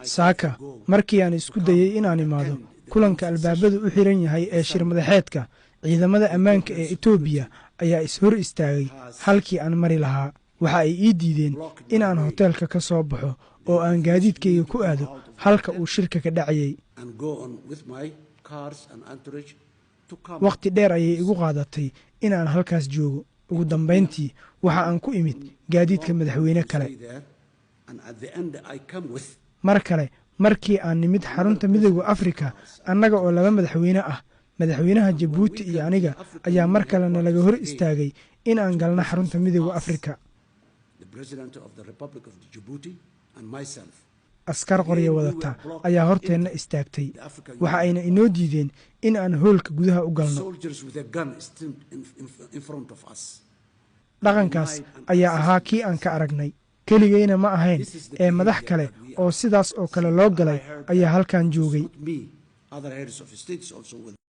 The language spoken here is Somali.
Saaka markii aan isku dayey inaan imaado kulanka albaabadu u xiran yahay ee shir madaxeedka, ciidamada ammaanka ee Itoobiya ayaa is-hor istaagay halkii aan mari lahaa. Waxa ay ii diideen in aan hoteelka ka soo baxo oo aan gaadiidkayga ku aado halka uu shirka ka dhacayay. Wakhti dheer ayay igu qaadatay in aan halkaas joogo. Ugu dambayntii waxa aan ku imid gaadiidka madaxweyne kale. Mar kale markii aan nimid xarunta Midowda Afrika, annaga oo laba madaxweyne ah, madaxweynaha Jabuuti iyo aniga, ayaa mar kalena laga hor istaagay in aan galno xarunta Midowda Afrika. Askar qoryo wadata ayaa horteenna istaagtay, waxa ayna inoo diideen in aan hoolka gudaha u galno. Dhaqankaas ayaa ahaa kii aan ka aragnay. Keligayna ma ahayn ee madax kale oo sidaas oo kale loo galay ayaa halkan joogay.